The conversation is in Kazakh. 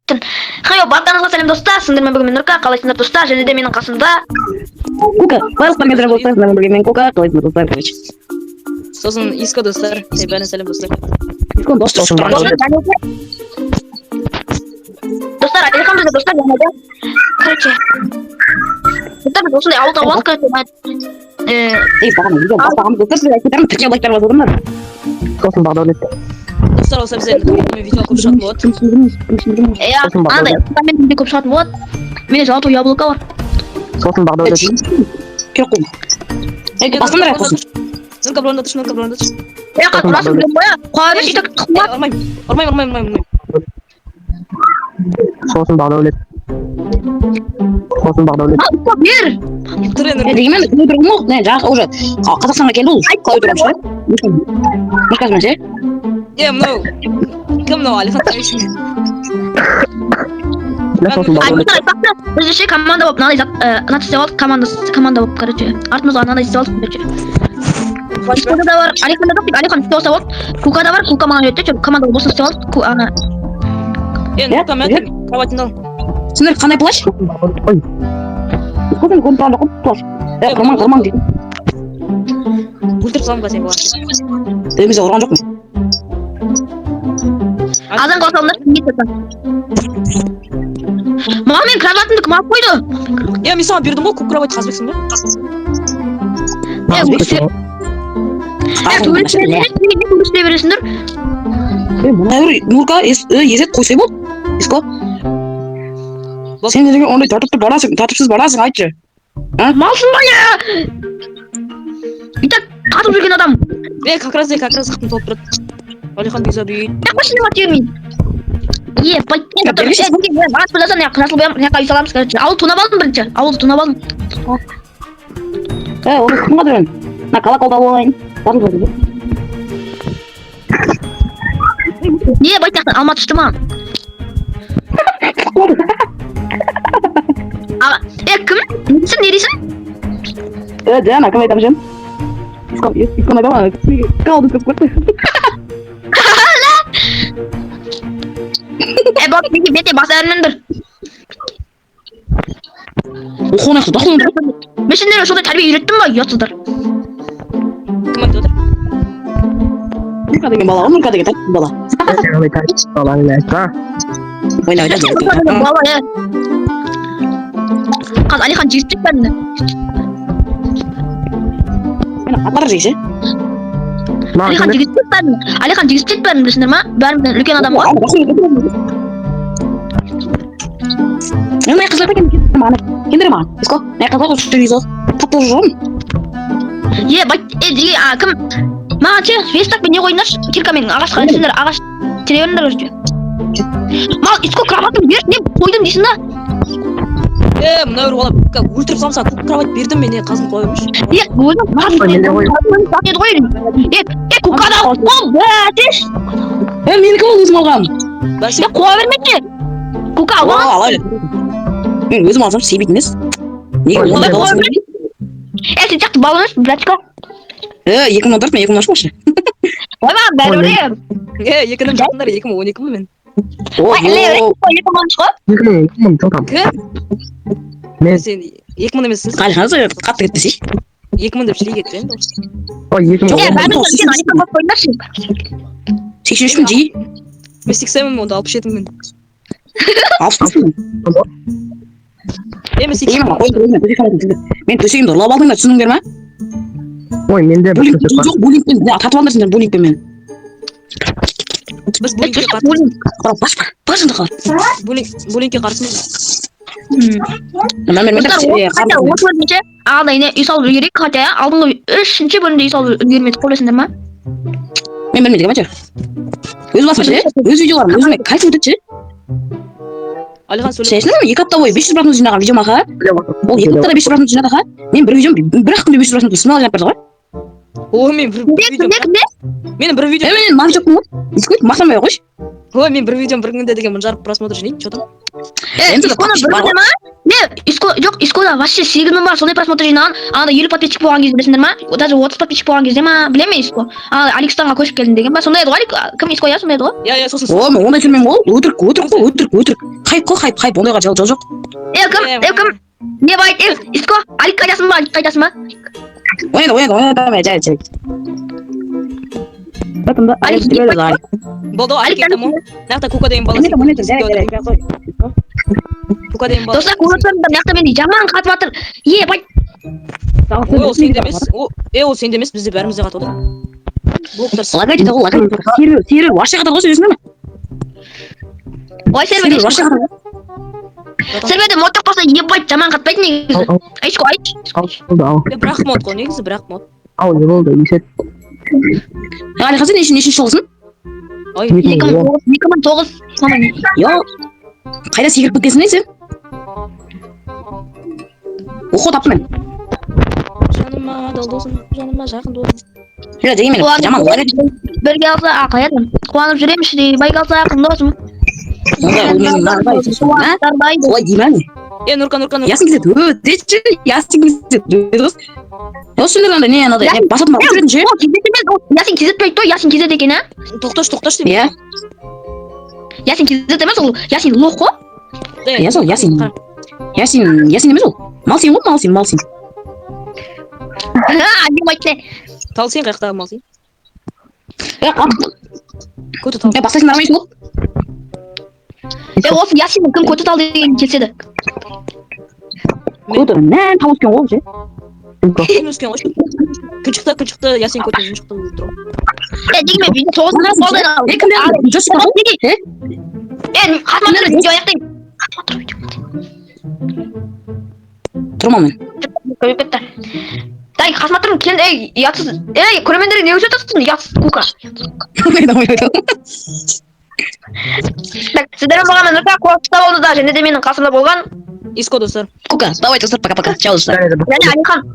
Хайо, барлықтарыңызға сәлем, достар! Сіздермен бүгін мен, Нұрка. Қалайсыңдар, достар? Және де менің қасымда Кука, барлықтарыңызға сәлем, достар, сіздермен бірге мен, Кука, қалайсыңдар, достар, короче. Сосын Иско, достар. Ей, бәріне сәлем, достар. Искон дос Сосын достар, Әлихан бізде, достар, және де, короче, достар, біз осындай ауыл тауып алдық, короче, Ей, бағана видео бастағанбыз, достар, сіздер айтып кетемін, тіркеу, лайктар басып отырыңдар. Сосын Бағдәулет. Достар, осы бізде енді видео көп шығатын болады. Иә, андай мен де көп шығатын болады. Менде золотой яблоко бар. Сосын Бағдәулет. Керек қой. Ей, басыңдар, аяқ қосын. Нұрка, бір орында тұршы, Нұрка, бір орында тұршы. Е, қазір ұрасың, білемін ғой, иә. Қоя берші, и так. Ей, ұрмаймын, ұрмаймын, ұрмаймын, ұрмаймын, ұрмаймын. Сосын Бағдәулет. Сосын Бағдәулет. Ал, бер. Тұр енді. Е, дегенмен, қалай тұрғын ол? Не, жаңа уже Қазақстанға келді ол. Қалай тұрамыз, ше? Мышкасымен ше? Е, мынау кім, мынау Әлихан Тайшин. Бля, сосын Бағдәулет. Достар, айтпақшы, біз ше команда болып мынандай зат, зат істеп алдық, команда болып, короче, артымызға мынандай істеп алдық, короче. Искода да бар, Алиханда да, Алихан істеп алса болды. Кука да бар, Кука маған үйретті, че, команда болып осыны істеп алдық. Ана, Е, Нұрка, мә, кроватіңді ал. Сендер қандай плащ? Ой, Искон көрініп тұрған жоқ қой, плащ. Е, қырман, қырман дейді. Өлтіріп саламын қазір сені, бала. Е, мен сені ұрған жоқпын. Азан қоса салыңдар, не етесің? Маған менің кроватымды кім алып қойды? Е, мен саған бердім ғой көк кровать, Қазбексің бе? Е, өксе, е, төрешілер, не төрешілер бересіңдер? Е, мына бір Нурка, Есет, қойсай болды. Иско. Сен деген ондай тәртіпті барасың, тәртіпсіз барасың, айтшы. Малсың ба, я? И так қатып жүрген адам. Е, как раз, как раз қытым толып тұрады. Әлихан биза бүй. Е, қойшы, не бермейін. Е, бай, Я, бермейсің. е, неге, маған сөйлесең, не, жасыл боямын, мына жаққа үй саламыз, короче. Ауыл тонап алдым бірінші, ауылды тонап алдым. Е, оны кім қадырын? Мына колоколды алып алайын. Батыл жатыр. Не, бай, жақтан алма түсті маған. А, е, кім? Не дейсің, не дейсің? Е, Диана, кім айтамын сен? Искон, Искон айта ма? Калды көп көрді. Е, бот, неге бете баса бермеңдер? Оқуын аяқты, дақылын. Мен сендерге сондай тәрбие үйреттім ба, ұятсыздар? Кім айтып отыр? Нурка деген бала ғой, Нурка деген тәртіпсіз бала. Сен ондай тәртіпсіз бала емес, а? Ойна, ойна. Бала, е. Қазір Алихан жегізіп кетті бәрін. Мені қатар жейші. Маған Алихан жегізіп кетті бәрін. Алихан жегізіп кетті бәрін, білесіңдер ма? Бәрімізден үлкен адам ғой. Мен мына қыздар екен маған. Кендір маған. Иско, мына қыздар осы жерге салып. Тап-таза жоғым. Е, бай, е, деген, а, кім? Маған ше, верстакпен не қойыңдаршы? Киркамен ағашқа сендер ағаш тере беріңдер, короче. Маған Иско кроватымды берші, не қойдым дейсің да? Е, мынау бір бала, өлтіріп саламын саған, көк кровать бердім мен, е, қазын қоя бермеші. Е, өзің Ой, менде ғой. еді ғой. Е, е, Кукада ол, бәтеш. Е, менікі ол, өзім алғам. Бәсе, Е, қоя бермеші. Кука, О, оған ала бер. Мен өзім алсам себейтін емес. Неге Ой, ондай мен бала? Е, сен сияқты бала емес, братчика. Е, 2014 мен 2013 вообще. Ойбай, бәрібір. Е, екінің жақындар, 2012-мін мен. Ой, Ой, іле, 2013 қой. 2000, 2000, жо там. Кім? Мен, Сен 2000 емессің. Қалихан қатты кетпесей. 2000 деп шіли кетті енді. Ой, 2000. Е, Жоқ, бәріміз үлкен Алихан қойып қойыңдаршы. 83 мың жи. Мен 80-мін, онда 67-мін. 65 мың. Е, мен Е, 80-мін. маған қой, мен төсек алатын сендер. Мен төсегімді ұрлап алдыңдар, түсіндіңдер ма? Ой, менде бір Буллинг төсек бар. жоқ, буллингпен тартып алдыңдар сендер буллингпен мені. Біз буллингке Е, қарсымыз. Қалап, баш бар, башыңды қалап. Буллингке қарсымыз. Мен мен Достар, хотя осы бөлімде ағандай не үй салып үлгерейік, хотя алдыңғы үшінші бөлімде үй салып үлгермедік қой, білесіңдер ма? Мен білмейді екенмін, әйтеуір. Өз басым ше, өз видеоларым өзіме кайф өтеді ше. Әлихан сөйлеп. Сен 2 апта бойы 500 просмотр жинаған видеом аға. Ол 2 аптада 500 просмотр жинады аға. Мен бір видеом бір ақ күнде 500 просмотр смело жинап берді ғой. О, мен бір Кімде, видеом. кімде, кімде? Менің бір Е, видеом. мен маған жоқпын ғой. Ескөйт, мақтанбай ақ қойшы. Ой, мен бір видеом бір күнде деген 1500 просмотр жинайды, че там? Енді Искода подписчик бір бар күнде ма? Не, Иско, жоқ, Искода вообще 8 мың бар, сондай просмотр жинаған. Анда 50 подписчик болған кезде білесіңдер ма? Даже 30 подписчик болған кезде ма, білемін мен Иско. Ана Аликстанға көшіп келдім деген ба? Сондай еді ғой, Алик, кім Иско, иә, сондай еді ғой. Иә, сосын. О, мен ондай түсірмеймін ғой. Өтірік, өтірік қой, өтірік, өтірік. Хайп қой, хайп, хайп. Ондайға жол жоқ. Е, кім, е, кім? Не байт, е, Иско, Алик қайдасың ба, Алик қайдасың ба? Ойнайды, ойнайды, ойнайды, жарайды, жарайды. Алик, Болды ғой, Алик Алик, там. Мына жақта Кука деген бала. Ойнайды, ойнайды, жарайды, жарайды. Кука деген бала. Достар, көріп тұрмын, мына жақта мені жаман қатып жатыр. Е, байт, Ой, ол сенде емес. Ол сенде емес, бізде бәрімізде қатып отыр. Блоктар. Лагать ете ғой, лагать. Сервер, сервер, вообще қатады ғой, сөйлесіңдер ме? Ой, Сервер серверде, вообще қатады ғой. серверде мод жоқ болса, ебать, жаман қатпайды негізі. Ал, ал, Иско, айтшы. ал, болды, ал. Е, бірақ мод қой, негізі бірақ мод. Ал, не болды, есет. Әлихан, сен нешінші жылғысың? Ой, 2009, 2009, сондай. Йо, қайда секіріп кеткенсің не сен? Оқу таптым мен. Жаныма адал досым, жаныма жақын досым. Жоқ, дегенмен, жаман лагать. Бірге алса, а, қаяды? Қуанып жүремін іштей, байк алса, ақын досым. Ондай ол менің мынандай, а? Олай дей ма не? Е, Нұрка, Нұрка, Нұрка. Ясың кезет, өтеші, ясың кезет, өте. Осы сендер андай не, анадай, не, басатын бар, жүретін ше? Ол кезет емес, ол Ясин кезет пе айтты ғой, Ясин кезет екен, а? Тоқташы, тоқташы деймін. Иә, Ясин кезет емес, ол Ясин лох қой. Иә, сол, Ясин. Ясин, Ясин емес ол. Малсин ғой, Малсин, Малсин. Әңгіме айтты. Тал сен қаяқтағы мал сен? Е, қап, Көті тал. е, бастайсың нормально ғой. Е, осы Ясиннің кім көті тал деген келседі. Көті, нән тау өскен ғой, ше. Күн өскен ғой. Күн шықты, күн шықты, Ясин көті күн шықты болып тұр. Е, дегенмен видео 9 минут болды. Е, кімдер? Джосик бар ғой? Е? Е, қатма тұр, видео аяқтайын. Қатма тұр, видео. Тұрман мен. Көбейіп кетті. Дай, қасыма тұрың, кел, ей, ұятсыз. Ей, көрермендерге не көрсетіп отырсың? Ұятсыз кука. Ойнайды, ойнайды. Так, сіздермен болған мен Нұрка, қуаныста болды да, және де менің қасымда болған Иско, достар. Кука, давай, достар, пока-пока. Чао, достар. Жарайды. және Әлихан.